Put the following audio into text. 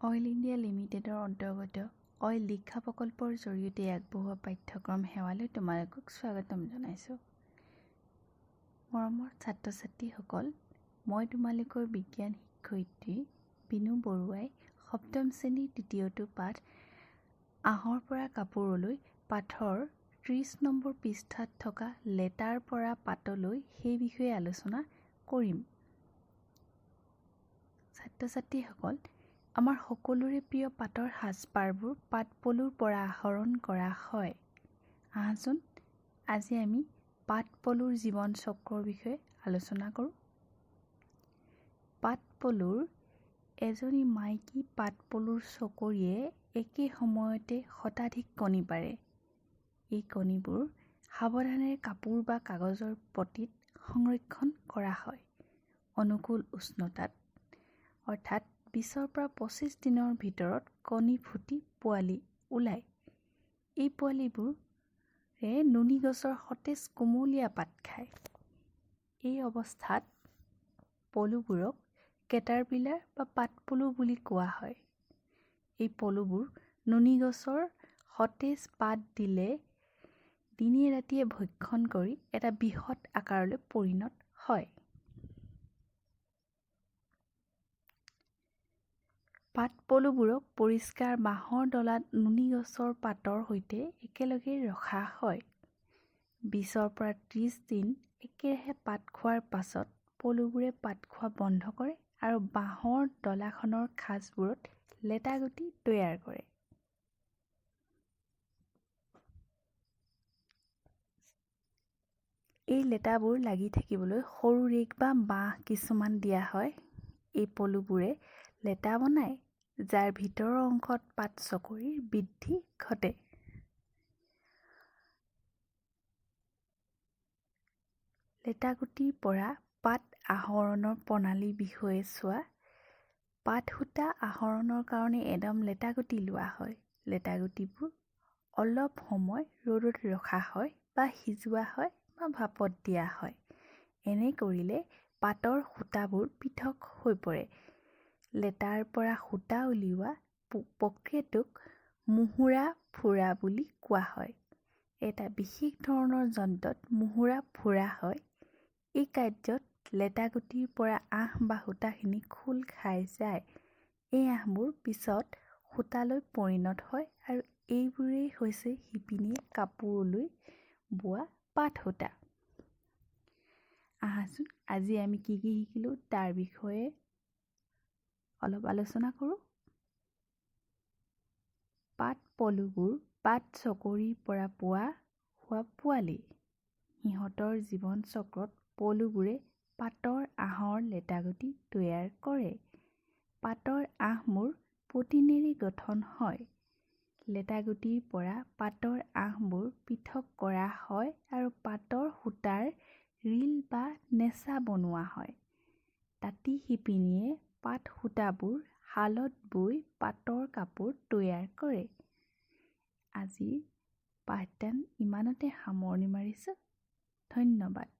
Oil India লিমিটেডৰ অন্তৰ্গত oil দীক্ষা প্ৰকল্পৰ জৰিয়তে আগবঢ়োৱা পাঠ্যক্ৰম সেৱালৈ তোমালোকক স্বাগতম জনাইছোঁ। মৰমৰ ছাত্ৰ ছাত্ৰীসকল, মই তোমালোকৰ বিজ্ঞান শিক্ষয়িত্ৰী বিনু বৰুৱাই সপ্তম শ্ৰেণীৰ তৃতীয়টো পাঠ আঁহৰ পৰা কাপোৰলৈ পাঠৰ 30 নম্বৰ পৃষ্ঠাত থকা লেটাৰ পৰা পাতলৈ সেই বিষয়ে আলোচনা কৰিম। ছাত্ৰ ছাত্ৰীসকল, আমাৰ সকলোৰে প্ৰিয় পাটৰ সাজপাৰবোৰ পাটপলুৰ পৰা আহৰণ কৰা হয়। আহাচোন আজি আমি পাটপলুৰ জীৱন চক্ৰৰ বিষয়ে আলোচনা কৰোঁ। পাটপলুৰ এজনী মাইকী পাটপলুৰ চকৰিয়ে একে সময়তে শতাধিক কণী পাৰে। এই কণীবোৰ সাৱধানেৰে কাপোৰ বা কাগজৰ পটিত সংৰক্ষণ কৰা হয়। অনুকূল উষ্ণতাত, অৰ্থাৎ 20ৰ পৰা 25 দিনৰ ভিতৰত কণী ফুটি পোৱালি ওলায়। এই পোৱালিবোৰে নুনী গছৰ সতেজ কুমলীয়া পাত খায়। এই অৱস্থাত পলুবোৰক কেটাৰপিলাৰ বা পাটপলু বুলি কোৱা হয়। এই পলুবোৰ নুনী গছৰ সতেজ পাত দিলে দিনে ৰাতিয়ে ভক্ষণ কৰি এটা বৃহৎ আকাৰলৈ পৰিণত হয়। পাটপলুবোৰক পৰিষ্কাৰ বাঁহৰ ডলাত নুনী গছৰ পাতৰ সৈতে একেলগে ৰখা হয়। 20ৰ পৰা 30 দিন একেৰাহে পাত খোৱাৰ পাছত পলুবোৰে পাত খোৱা বন্ধ কৰে আৰু বাঁহৰ ডলাখনৰ খাঁজবোৰত লেটাগুটি তৈয়াৰ কৰে। এই লেটাবোৰ লাগি থাকিবলৈ সৰু ৰেক বা বাঁহ কিছুমান দিয়া হয়। এই পলুবোৰে লেটা বনায়, যাৰ ভিতৰৰ অংশত পাত চকৰিৰ বৃদ্ধি ঘটে। লেটাগুটিৰ পৰা পাত আহৰণৰ প্ৰণালীৰ বিষয়ে চোৱা। পাত সূতা আহৰণৰ কাৰণে এদম লেটাগুটি লোৱা হয়। লেটাগুটিবোৰ অলপ সময় ৰ'দত ৰখা হয় বা সিজোৱা হয় বা ভাপত দিয়া হয়। এনে কৰিলে পাতৰ সূতাবোৰ পৃথক হৈ পৰে। লেটাৰ পৰা সূতা উলিওৱা প্ৰক্ৰিয়াটোক মুহুৰা ফুৰা বুলি কোৱা হয়। এটা বিশেষ ধৰণৰ যন্ত্ৰত মুহুৰা ফুৰা হয়। এই কাৰ্যত লেটাগুটিৰ পৰা আঁহ বা সূতাখিনি খোল খাই যায়। এই আঁহবোৰ পিছত সূতালৈ পৰিণত হয় আৰু এইবোৰেই হৈছে শিপিনীয়ে কাপোৰলৈ বোৱা পাট সূতা। আহাচোন আজি আমি কি কি শিকিলোঁ তাৰ বিষয়ে অলপ আলোচনা কৰোঁ। পাটপলুবোৰ পাত চকৰিৰ পৰা পোৱা হোৱা পোৱালি। সিহঁতৰ জীৱন চক্ৰত পলুবোৰে পাতৰ আঁহৰ লেটাগুটি তৈয়াৰ কৰে। পাতৰ আঁহবোৰ প্ৰটিনেৰে গঠন হয়। লেটাগুটিৰ পৰা পাতৰ আঁহবোৰ পৃথক কৰা হয় আৰু পাতৰ সূতাৰ ৰীল বা নেচা বনোৱা হয়। তাঁতী শিপিনীয়ে পাট সূতাবোৰ শালত বৈ পাটৰ কাপোৰ তৈয়াৰ কৰে। আজিৰ পাঠদান ইমানতে সামৰণি মাৰিছোঁ। ধন্যবাদ।